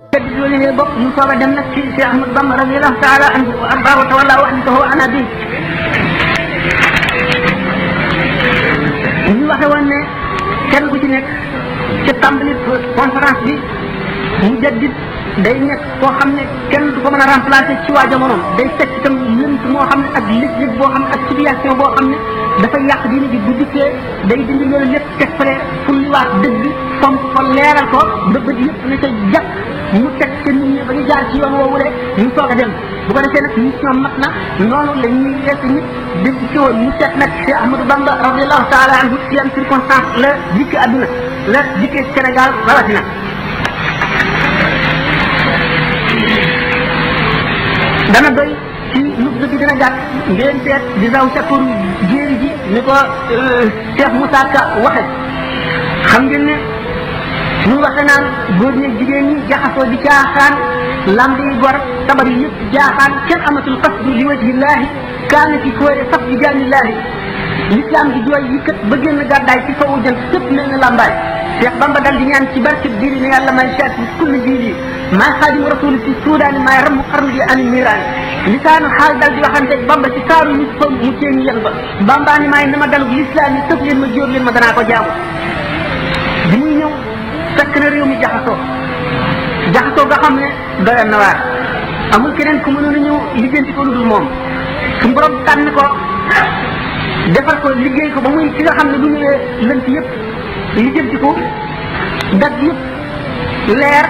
بدون بق مصاب دمك في أحمد بن رضي الله تعالى عنه وأرضاه وتولى وأنته أنا به ñu waxe woon ne kenn ku ci nekk ci tàmbali conférence bi mu jaddit day nekk koo xam ne kenn du ko mën a remplacer ci waa jamonoom day fekk itam lënt moo xam ne ak lëj-lëj boo xam ne ak situation boo xam ne dafay yàq diine bi bu dikkee day dindi loolu lépp tefare fulliwaat dëgg fomp ko leeral ko ba bët yëpp ne ca jàkk mu teg ca nit ñi ba ñu jaar ci yoon woowule ñu soog a dem bu ko defee nag mission mat na noonu la ñuy lekk nit di ci woon ñu seet nag Cheikh Ahmadou Bamba radiallahu taala anhu ci yan circonstance la dikki àdduna la dikkee Sénégal rawatina dana doy ci nubza bi dina gàtt ngeen seet di daw ca pour jéeri ji ni ko Cheikh Moussa Ka waxe xam ngeen ne ñu waxe naan góor ñi jigéen ñi jaxasoo di caaxaan lamb yi gor sabar yi yëpp jaaxaan kenn amatul qasdu li wajhillahi kaana ci fóore fas bi jaanillaahi l'islam di jooy yi kët ba génn gàddaay ci sowu jant sëpp mel na lambaay Cheikh Bamba dal di ñaan ci barkeb diiri ne yàlla may chaat bi kulli diiri maay xaadimu rasul ci suudaani maay ramu xarnu di ani niiraani lisaanu xaal dal di waxante Bamba ci saaru nit fa mu teeni yan ba Bamba ni maay nama dalug l'islam yi sëf leen ma jóor leen ma danaa ko jaamu bi muy ñëw fekk na réew mi jaxasoo nga xam ne doyoon na waar amul keneen ku mënoon a ñëw lijjanti ko lu dul moom suñu borom tànn ko defal ko liggéey ko ba muy ki nga xam ne bu ñëwee lënt yëpp lijjanti ko dat yëpp leer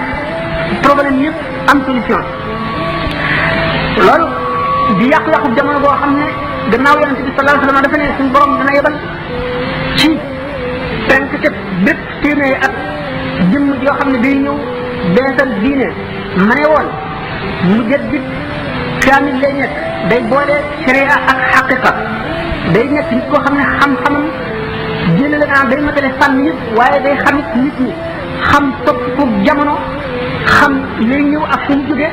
problème yëpp am solution loolu di yàqu-yàqu jamono boo xam ne gannaaw yonente bi sallallahu alayhi wasallam dafa ne suñu borom dana yebal ci penk ca bépp téeméeri at jëmm yoo xam ne day ñëw beesal diine ma ne woon mu jaddit kaamil lay nekk day boole sharia ak xaqiqa day nekk nit koo xam ne xam-xamam jëlale naa day matale fànn yëpp waaye day xamit nit ñi xam topp ko jamono xam lay ñëw ak fu mu jóge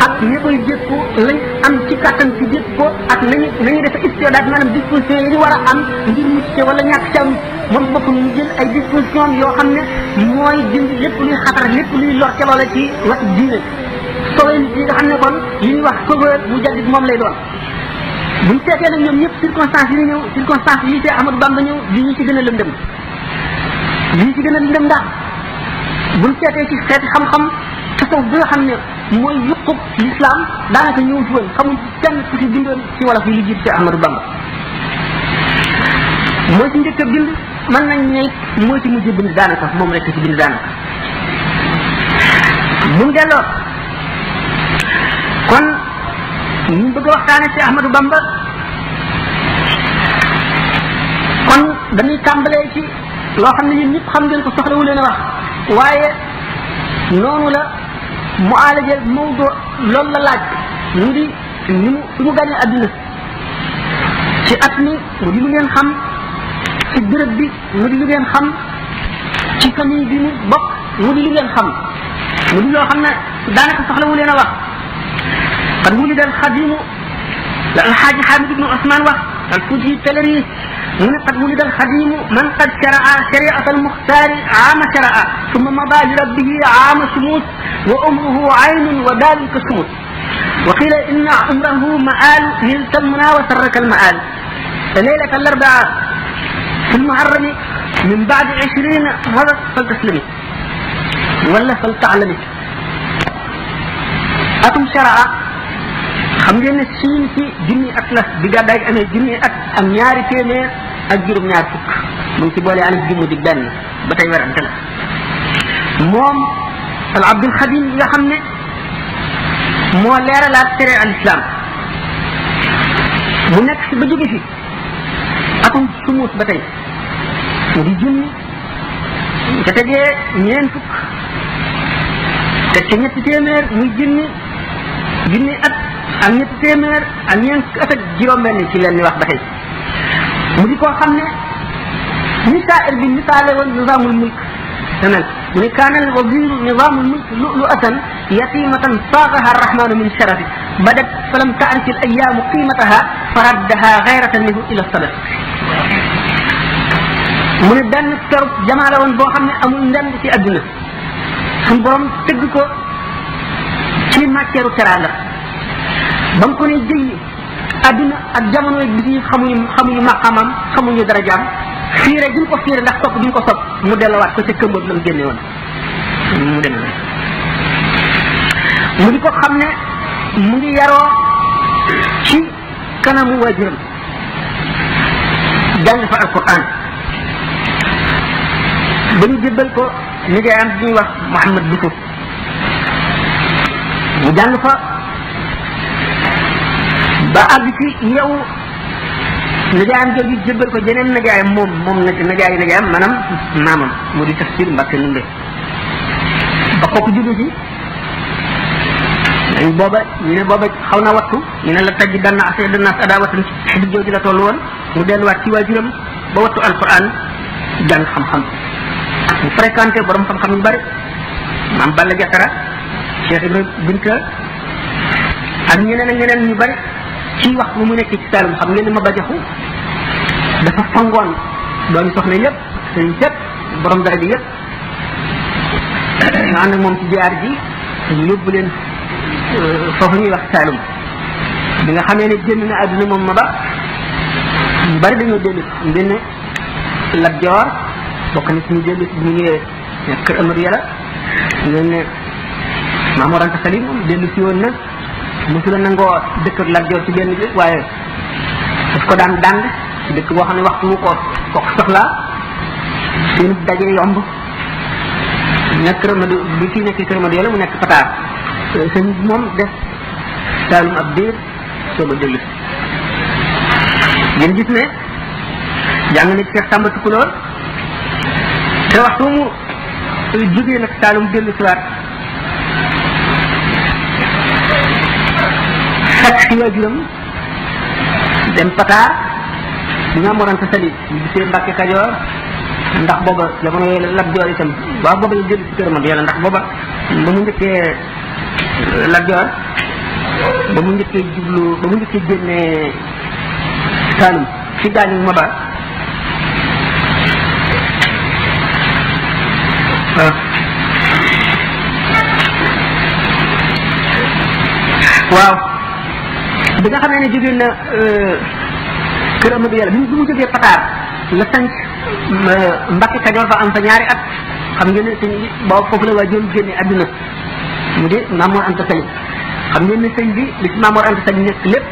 ak ñi koy jëkku lañ am ci kàttan ci jëkk ko ak nañu def istiodaat maanaam disposition yi ñu war a am ngir mucc wala ñàkk ci am moom bopp mu jël ay disposition yoo xam ne mooy dindi lépp luy xatar lépp luy lor ca loola ci wàllu diine sooy nit yi nga xam ne kon li ñuy wax couveur mu jaddit moom lay doon buñ seetee nag ñoom ñëpp circonstance yi ñu ñëw circonstance yi ci Ahmadou Bamba ñëw li ñu ci gën a lëndëm ndax buñ seetee ci xeeti xam-xam tasawuf bi nga xam ne mooy yuqub l'islam daanaka ñëw ci woon xamul kenn ku ci bindoon ci wala fi lu jiit ci Ahmadou Bamba mooy ci njëkk a bind mën nañ ne mooy ci mujj bind daanaka moom rek ci bind daanaka bu mu delloo kon ñu bëgg a waxtaane ci Ahmadou Bamba kon dañuy tàmbalee ci loo xam ne ñun ñëpp xam ngeen ko soxlawu leen a wax waaye noonu la mu aalaje mawdo loolu la laaj mu di ni mu fi mu gànnee àdduna ci at mi mu di lu ngeen xam ci béréb bi mu di lu ngeen xam ci famille bi mu bokk mu di lu ngeen xam mu di loo xam ne daanaka soxlawu leen a wax qad wulida alxadimu la alxaaji Xaamid ibnu Usmaan wax alfuuti Pellerin mu ne qad wulida alxadimu man qad sharaa shariata almuxtaari aama sharaa summa mada li rabbihi aama sumuus wa umruhu aynun wa daalun ka sumuus wa qila inna umrahu maaal nilta almuna wa sarraka almaal leylata alarbaa fi lmuharrami min baadi 20 madat faltaslimi wala faltaalami atum sharaa xam ngeen ne siin ci junni at la bi gàddaay gi amee junni at am ñaari téeméer ak juróom-ñaar fukk mu ngi ci boole alif jumu di benn ba tey werante la moom al Abdul Xadim bi nga xam ne moo leeralaat tere al islam mu nekk si ba jóge fi atum sumuut ba tey mu di junni te tegee ñeent fukk te ca ñetti téeméer muy junni at ak ñetti téeméer ak ñeent fukki at ak juróom-benn ci leen ni wax ba tey mu di koo xam ne misaal bi misaale woon nizaamul mulk tamel mu ne kaana al waziru nizaamul mulk lu'lu'atan yatimatan saagaha arrahmanu min sharafi badat falam ta'rif al ayyaamu qiimataha faraddaha gayratan minhu ila sadat mu ne benn torop jamaala woon boo xam ne amul ndend ci adduna suñ borom tëgg ko matière teranga bam ko ne jëy aduna ak jamono bi xamuñu maqamam xamuñu darajaam fiire gi ko fiire ndax topp gi ko sopp mu delluwaat ko ca këmbam lam génne woon mu dem mu di ko xam ne mu ngi yaroo ci kanamu waajuram jàng fa alquran ba ñu jébbal ko nijaayam bi ñuy wax Mouhamad Bousso mu jàng fa ba àgg ci yow nijaayam jooju jébbal ko jeneen nijaayam moom nijaayam maanaam maamam mu di Tafsir Mbàkke Ndumbe ba kooku juddu ci dañ booba ñu ne booba xaw na wattu ñu ne la tajj danna asee dannaas adawatan xidib jooju la toll woon mu delluwaat ci waajuram ba wattu alquran jàng xam-xam mu fréquenté borom xam-xam yu bari maam Balla Jatara Cheikh Ibrahima Binta ak ñeneen ñu bari ci wax bu mu nekk ci Saalum xam ngeen ne ma bajaxu dafa fangoon doomi soxna yëpp sëriñ yëpp borom dara ji yëpp ñu ànd ak moom ci jaar ji ñu yóbbu leen foofu ñuy wax Saalum bi nga xamee ne génn na àdduna moom ma ba ñu bari dañoo dellu xam ngeen ne Lat Joor bokk na ci ñu dellu si bu ñu ñëwee nekk kër Amadou Yàlla ngeen ne Maam Mor Anta Sali moom dellu si woon na mosula nangoo dëkk ak Lat Joor ci benn bi waaye daf ko daan dànd ci dëkk boo xam ne waxtu wu ko soxlaa seen daje yomb nekk kër Amadou bi kii nekk kër Amadou Yàlla mu nekk Pataar sëñ moom def Saalum ab biir soo ba dellu ngeen gis ne jàng na ci Cheikh Samba Tukulóor te waxtu mu jógee nag Saalum dellu siwaat fekk ci waajuram dem Pataar bi nga morante sali ñu gisee Mbàkke Kajoor ndax booba jamono yooyu Lat Joor itam waaw booba ñu dellu ci kër Amadou Yàlla ndax booba ba mu njëkkee Lat Joor ba mu njëkkee génne Saalum ci gaañu ma ba waaw bi nga xamee ne jógee na kër Amadou Yàlla bi mu jógee Pataar la sanc Mbàkke Kajoor fa am fa ñaari at xam ngeen ne sëñ bi boobu foofu la waa jëm génne àdduna mu di Maam Mor Anta Sali xam ngeen ne sëñ bi li ci Maam Mor Anta Sali nekk lépp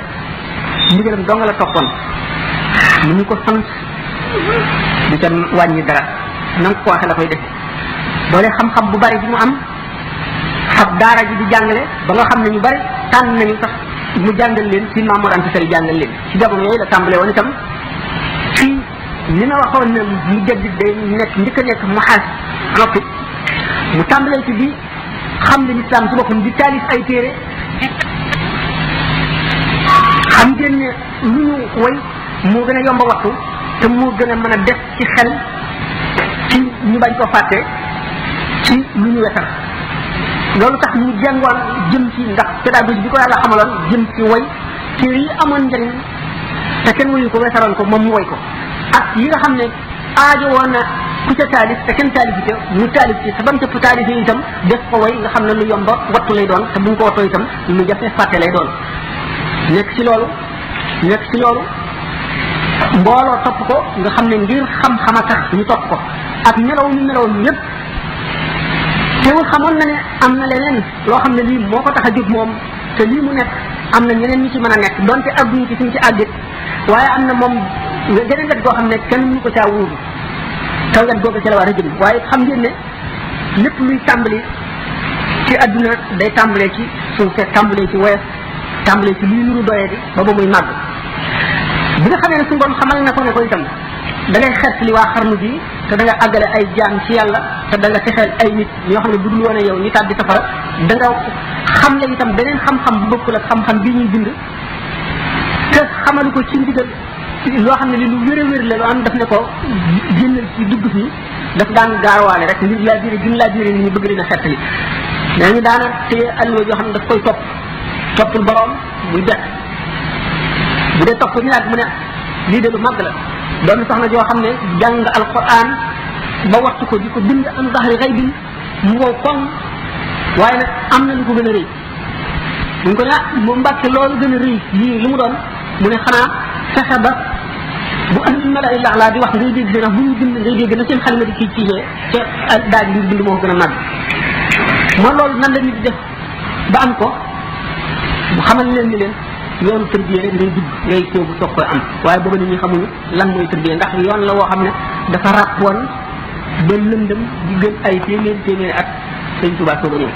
ndigalam dong la toppoon mu ñu ko sant du ca wàññi dara nan ko waxee la koy def boole xam-xam bu bari bi mu am fab daara ji di jàngale ba nga xam ne ñu bari tànn nañu sax mu jàngal leen ci Maam Mor Anta Sali jàngal leen ci jamono yooyu la tàmbale woon itam ci li ma waxoon ne mu jaddid day nekk njëkk a nekk muhaas noppi mu tàmbalee ci bi xam ne lislaam ci boppam di taalif ay téere xam ngeen ne lu ñu woy moo gën a yomba wattu te moo gën a mën a def ci xel ci ñu bañ ko fàtte ci lu ñu wetar loolu tax mu jàngoon jëm ci ndax pédagogie bi ko yàlla xamaloon jëm ci woy téere yi amoon njëriñ te kenn woyu ko wetaroon ko moom mu woy ko ak yi nga xam ne aajo woon na ku ca taalif te kenn taalif ci mu taalif ci te bam ca taalif yi itam def ko woy nga xam ne lu yomba wattu lay doon te bu ñu ko wattoo itam lu jafe fàtte lay doon nekk ci loolu mbooloo topp ko nga xam ne ngir xam-xam a tax ñu topp ko ak melaw ñu melowoon ñëpp teewul xamoon na ne am na leneen loo xam ne lii moo ko tax a jóg moom te lii mu nekk am na ñeneen ñi ci mën a nekk donte àgguñu ci suñ ci àggit waaye am na moom geneen wet goo xam ne kenn ñu ko caa wuutu te wet googu ci la war a jëm waaye xam ngeen ne lépp luy tàmbali ci àdduna day tàmbalee ci suufe tàmbalee ci woyof tàmbalee ci luy nuru doye di ba ba muy màgg bi nga xamee ne suñu borom xamal na ko ne ko itam da ngay xeet li waa xarnu bi te da nga àggale ay jaam ci yàlla te da nga texeel ay nit ñoo xam ne bu dul woon yow ñu tàbbi safara da nga xam le itam beneen xam-xam bu bokkul ak xam-xam bi ñuy bind te xamalu ko ci ndigal loo xam ne li lu wér a wér la loo am daf ne ko génnal ci dugg fi daf daan gaarawaale rek ngir laa biire gën laa biire ni ñu bëgg leen a xettali mais ñu daana téye alluwa joo xam ne daf koy toppul borom muy bet bu dee topp ñu laaj mu ne lii de lu màgg la doon soxna joo xam ne jàng alquran ba waxtu ko di ko bind am zahri xëy bi mu wow koŋ waaye nag am na lu ko gën a rëy buñ ko moom Mbàkke loolu gën a rëy lii lu mu doon mu ne xanaa fexe ba bu andi mala illah laa di wax ngay dégg seen wax bu ñu bind ngay dégg na seen xalima di ci te daaj bi bind moo ko gën a màgg moo loolu nan la nit di def ba am ko bu xamal leen ni leen yoonu tërbiye rek ngay dugg ngay sóobu soog koy am waaye booba nit ñi xamuñu lan mooy tërbiye ndax yoon la woo xam ne dafa ràppoon ba lëndëm di gën ay téeméeri at Sëñ Tuubaa soog a ñëw